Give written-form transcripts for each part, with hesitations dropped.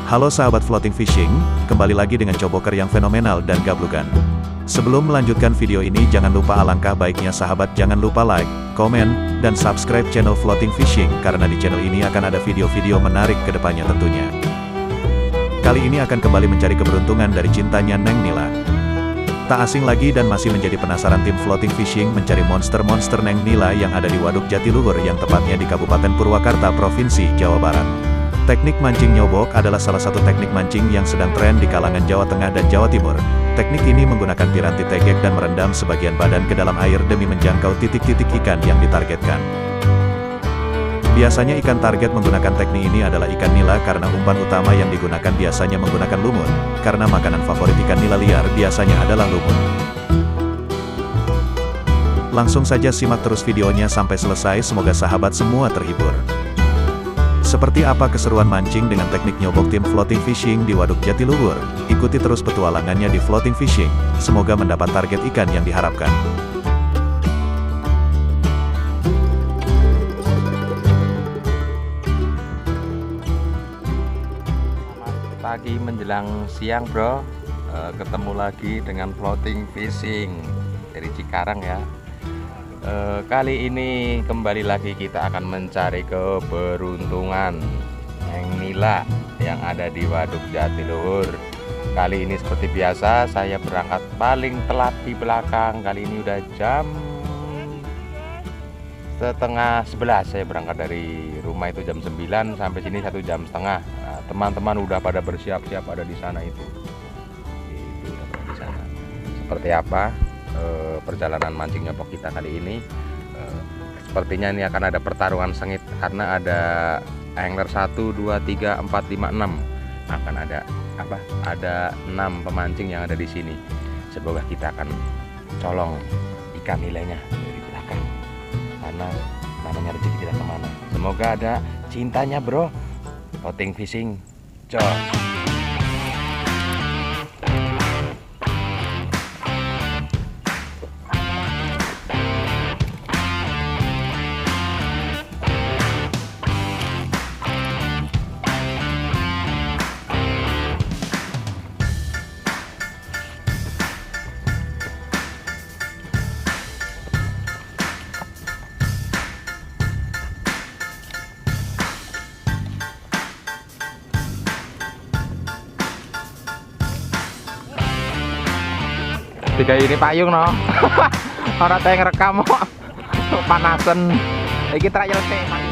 Halo sahabat floating fishing, kembali lagi dengan coboker yang fenomenal dan gablugan. Sebelum melanjutkan video ini jangan lupa alangkah baiknya sahabat jangan lupa like, komen, dan subscribe channel Floating Fishing karena di channel ini akan ada video-video menarik ke depannya tentunya. Kali ini akan kembali mencari keberuntungan dari cintanya Neng Nila. Tak asing lagi dan masih menjadi penasaran tim Floating Fishing mencari monster-monster Neng Nila yang ada di Waduk Jatiluhur yang tepatnya di Kabupaten Purwakarta, Provinsi Jawa Barat. Teknik mancing nyobok adalah salah satu teknik mancing yang sedang tren di kalangan Jawa Tengah dan Jawa Timur. Teknik ini menggunakan piranti tegek dan merendam sebagian badan ke dalam air demi menjangkau titik-titik ikan yang ditargetkan. Biasanya ikan target menggunakan teknik ini adalah ikan nila karena umpan utama yang digunakan biasanya menggunakan lumut, karena makanan favorit ikan nila liar biasanya adalah lumut. Langsung saja simak terus videonya sampai selesai, semoga sahabat semua terhibur. Seperti apa keseruan mancing dengan teknik nyobok tim Floating Fishing di Waduk Jatiluhur? Ikuti terus petualangannya di Floating Fishing, semoga mendapat target ikan yang diharapkan. Selamat pagi menjelang siang bro, ketemu lagi dengan Floating Fishing dari Cikarang ya. Kali ini kembali lagi kita akan mencari keberuntungan Neng Nila yang ada di Waduk Jatiluhur. Kali ini seperti biasa saya berangkat paling telat di belakang. Kali ini udah jam 10:30, saya berangkat dari rumah itu jam 9 sampai sini 1,5 jam. Nah, teman-teman udah pada bersiap-siap ada di sana itu. Itu udah pada di sana. Seperti apa perjalanan mancing nyobok kita kali ini? Sepertinya ini akan ada pertarungan sengit karena ada angler 1, 2, 3, 4, 5, 6. Akan ada apa? Ada 6 pemancing yang ada di sini. Semoga kita akan colong ikan nilainya dari belakang. Karena namanya rezeki tidak kemana. Semoga ada cintanya bro. Floating Fishing, jos. Tiga ini payung no. Ora teh ngerekam kok. Panasen. Iki trial sik.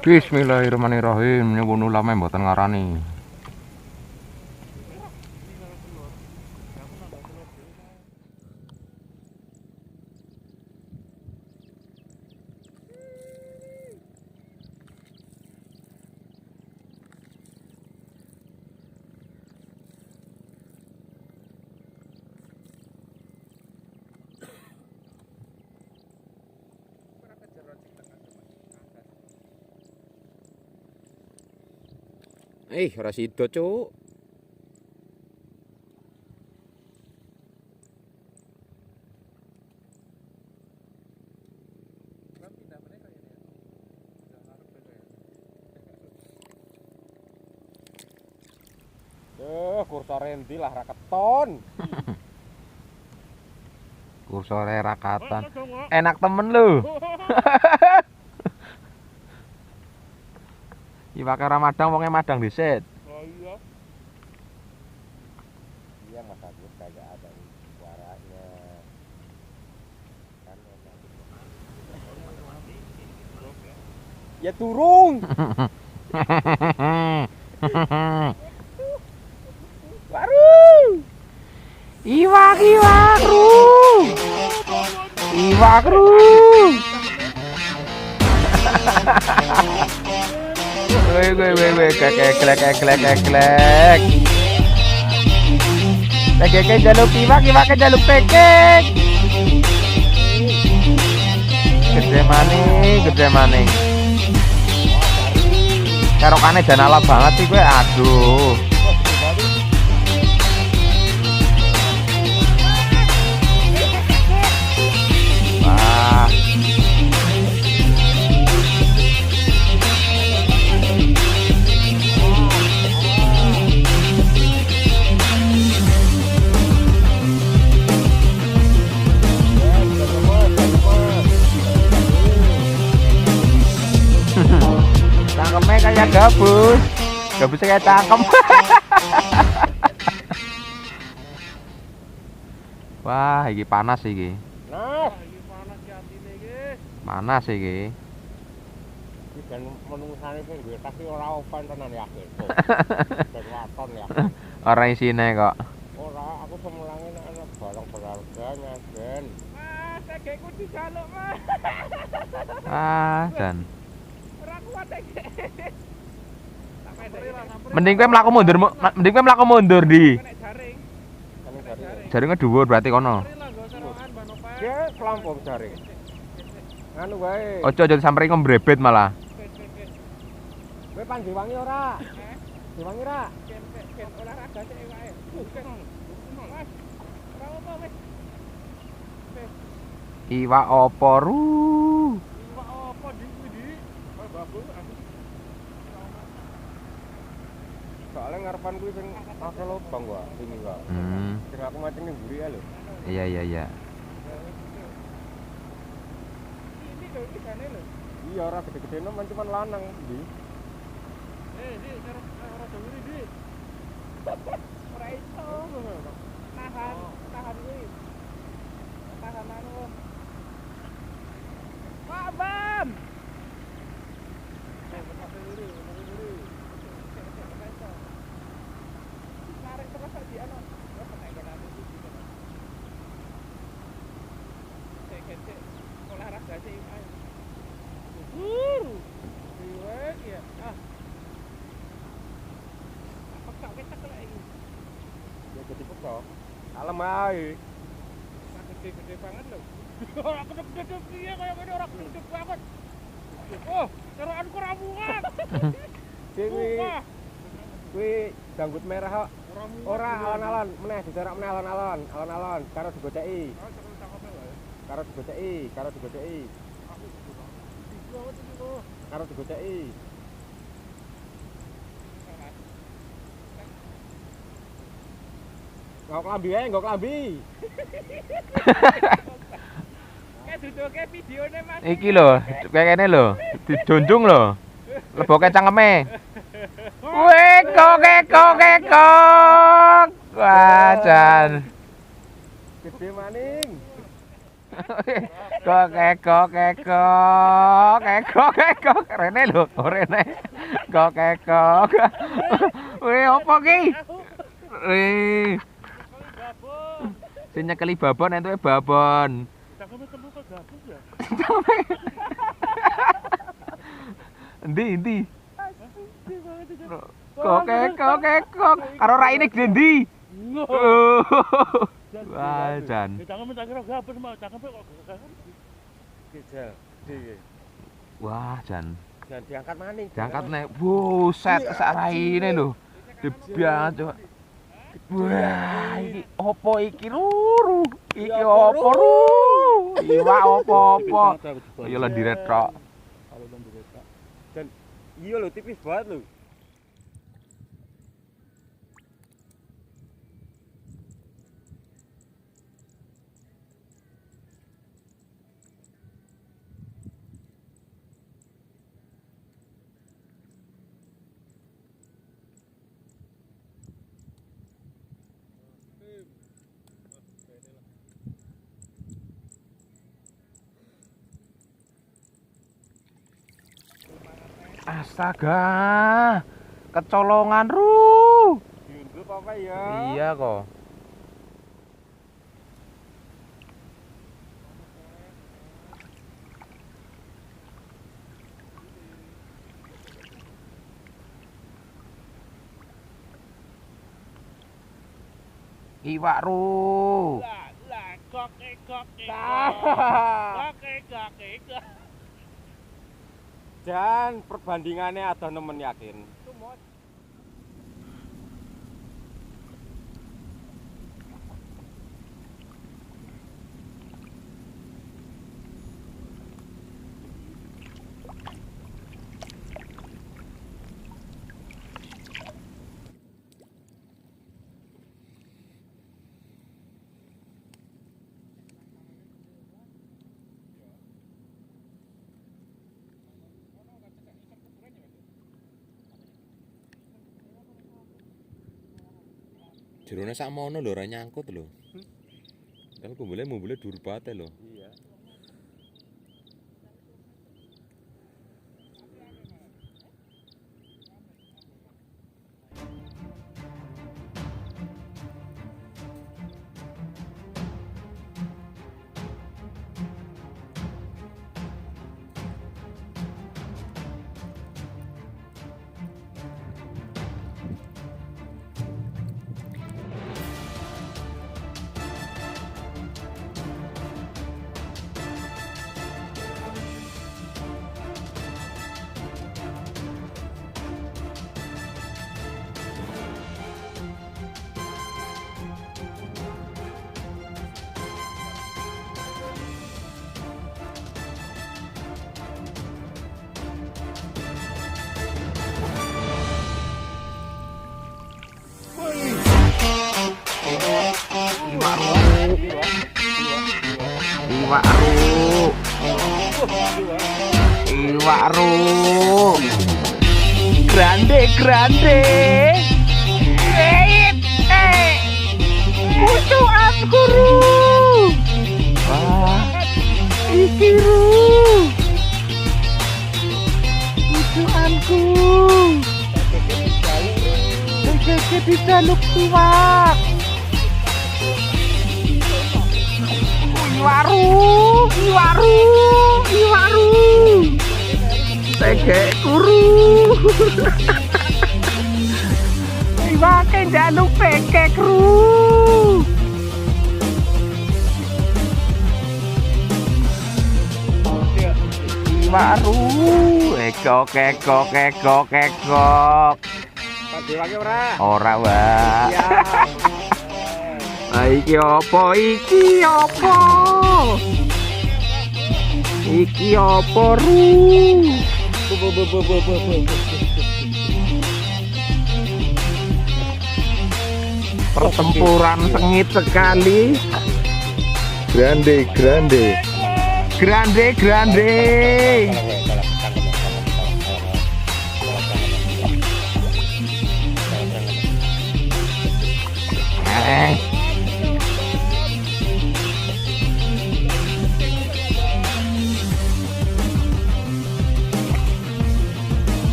Bismillahirrahmanirrahim. Nyuwun ulama mboten ngarani. Ora sida, Cuk. Kursore endi lah ra keton. Kursore ra katon. Enak temen lho. Iwake ora madang, wonge madang dhisit. Oh iya. Iya Mas Agus kagak ada suaranya. Kan enak. Ya turung. Baru. Iwak iwak ru. Iwak ru. Weh weh weh weh klek klek klek klek. Pekeke jaluk iwak, iwake jaluk pekek. Gede maning, gede maning. Kerokane jan alap banget sih kowe, aduh. Wah. Cangkemnya kayak gabus, gabusnya kayak cangkem. Wah, iki panas iki. Nah, iki panas ki atine iki. Panas iki. Iki ben menungsane sing duwe tas iki ora open tenan yakin. Ben waton ya. Ora isine kok. Ora, aku semulange nek ana barang berharga ben. Mas, tegeku dijaluk, Mas. Ah, jan. Mending Mending kowe mlaku mundur, mending kowe mlaku mundur di. Jaringnya dhuwur berarti kono. Ya, kelampung jaring. Anu wae. Ojo aja disamperi ngembrebet malah. Kowe pan diwangi ora? Diwangi ora? Ben olahraga sik wae. Mas. Ora apa wis. Iwak opo ru? Iwak opo di kuwi di? Babung aku. Soalnya ngarepan kuwi sing akeh lobang kok, wingi kok. Sing aku mancing ning mburi lho. Iya iya iya. Ini lho iki jane lho. Iya ora gede-gede men cuman lanang ndi. Di ora dewuri ndi. Ora iso. Tahan, tahan kuwi. Tahan anu. Pak Bam. Tarik terus di anu. Olahraga sih ayo. Diwek ya. Ah. Pekak ketek lek iki. Ya gede pekok. Kalem ae. Gede-gede banget lho. Ora gede-gede piye kaya ngene ora gede banget. Oh, cerokanku ora muat. Kuwi kuwi janggut merah kok. Ora alon-alon meneh dicorak meneh alon-alon, alon-alon karo digoceki. Karo digoceki, karo digoceki. Karo digoceki. Nggo klambi wae, nggo klambi. Kayak duduke videone Mas. Iki lho, kayaknya lho, dijunjung lho. Leboke cangkeme. Weh, kok kok kok. Wah, jan. Gede maning. Kok ekok ekok ekok ekok rene lho, rene. Kok ekok. Weh, opo ki? Weh. Sing nyekeli babon entuke babon. Cangkeme temu kok gabus ya. Endi endi? Kok ekok ekok karo raine gede ndi? Wah, jan. Cangkeme tak kira gabus mau cangkeme kok gabus. Gejal, gede. Wah, jan. Jan diangkat maning. Diangkat nek. Buset, sak raine lho. Gede banget, coba. Wah, iki opo iki ruru? Iki opo ru? Iwak opo-opo? Ya lendire tok. Kalau lendire tok. Jan, iya lho tipis banget lho. Astaga, kecolongan ru. Diundul apa ya? Iya kok. Iwak ru. Lah, kok ekok ekok. Kok ekok ekok. Dan perbandingannya ada nemen yakin. Jerone sakmono lho ora nyangkut lho. Tapi kumbule mumbule dhuwur banget lho. Iya. Iwak ru. Iwak ru. Grande grande. Pucukanku ru. Wah, iki ru. Pucukanku. Iki dijaluk iwak. Iwaru, iwaru, iwaru. Tegek kuru. Iwake njaluk tekek ru. Iwaru, ekok ekok ekok ekok. Pak dewake ora? Ora, Wak. Iki apa? Iki apa? Iki apa ru? Pertempuran sengit sekali. Grande, grande. Grande, grande.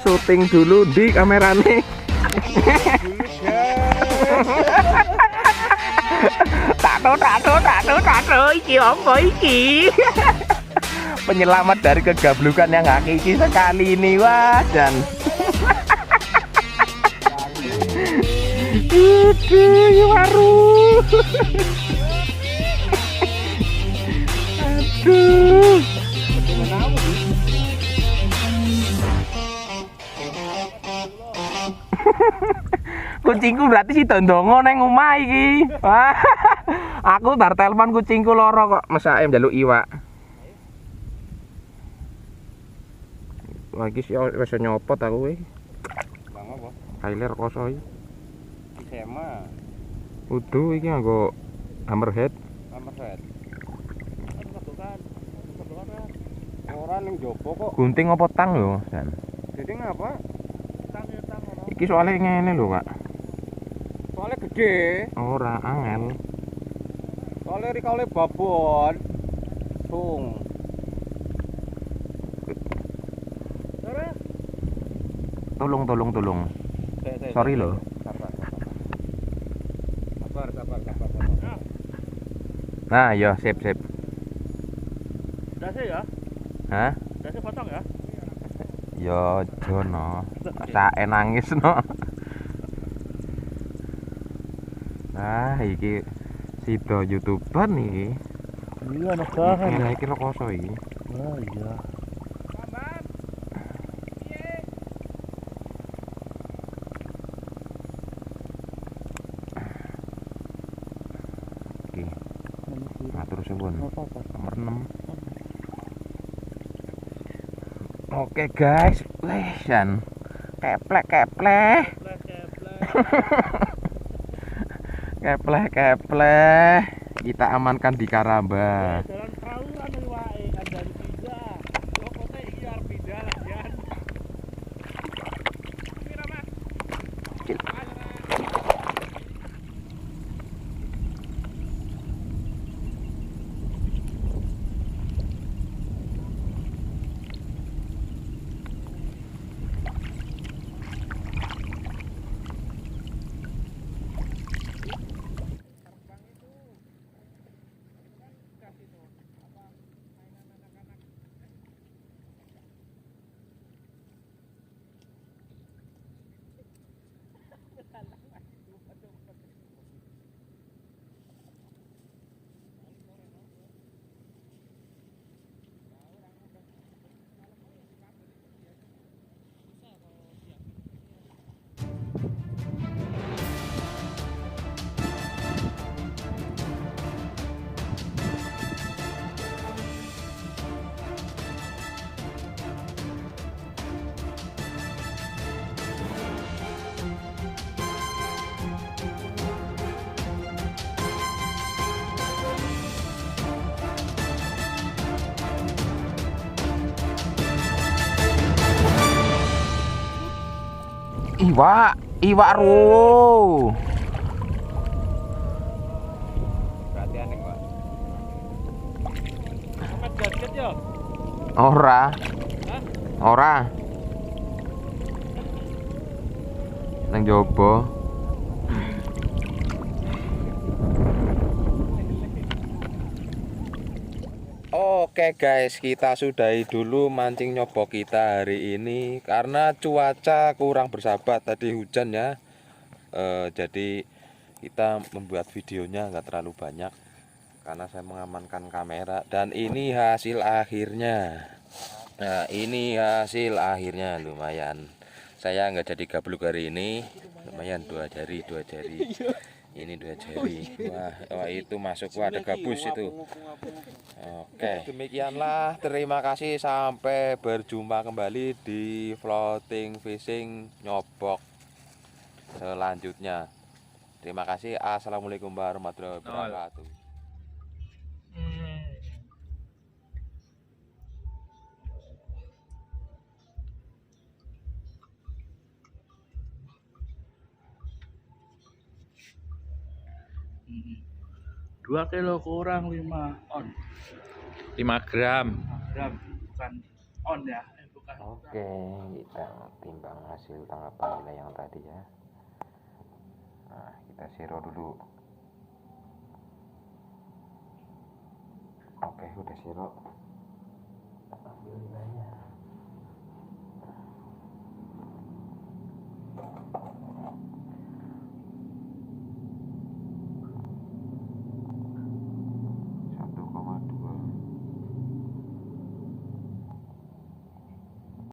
syuting dulu di kamerane. Tato tato tato tato iki apa iki? Penyelamat dari kegablukan yang hakiki sekali ini, wah dan itu waru. Aduh. Kucingku berarti si dondongo neng omah iki. Wah, aku bar telepon kucingku loro kok mesake njaluk iwak. Lagi sih wis nyopot aku iki. Bang apa? Kaile rekoso iki. Sema. Udu iki nganggo hammerhead. Hammerhead. Ora ning jopo kok. Gunting apa tang lho, San? Jadi ngapa? Iki soalnya ngene lho, Pak. Soalnya gede. Ora angel. Soalnya rikale babon. Sung. Tolong tolong tolong. Sorry loh. Sabar sabar sabar. Nah, ya sip sip. Dase ya? Hah? Dase potong ya? Ya jono. Sake nangis no. Nah, iki sido YouTuber iki. Iya, negahan. Iki rekoso iki. Wah, iya. Oke. Matur suwun. Nomor 6. Oke guys, wih jan. Keplek keplek. Keplek keplek. Kita amankan di Karamba. Iwak, iwak ro. Berarti aneh, Pak. Ora. Ora. Nang jopo. Oke guys, kita sudahi dulu mancing nyobok kita hari ini karena cuaca kurang bersahabat, tadi hujan ya. Jadi kita membuat videonya nggak terlalu banyak karena saya mengamankan kamera. Dan ini hasil akhirnya. Nah, ini hasil akhirnya lumayan. Saya nggak jadi gabluk hari ini, lumayan 2 jari, 2 jari. Ini 2 jari. Wah, wah itu masuk, wah ada gabus itu. Oke, demikianlah. Terima kasih, sampai berjumpa kembali di floating fishing nyobok selanjutnya. Terima kasih. Assalamualaikum warahmatullahi wabarakatuh. Dua kilo kurang 5 on. 5 gram. 5 gram bukan on ya. Oke, kita timbang hasil tangkapan nila yang tadi ya. Nah, kita zero dulu. Oke, udah zero. Ambil nilainya.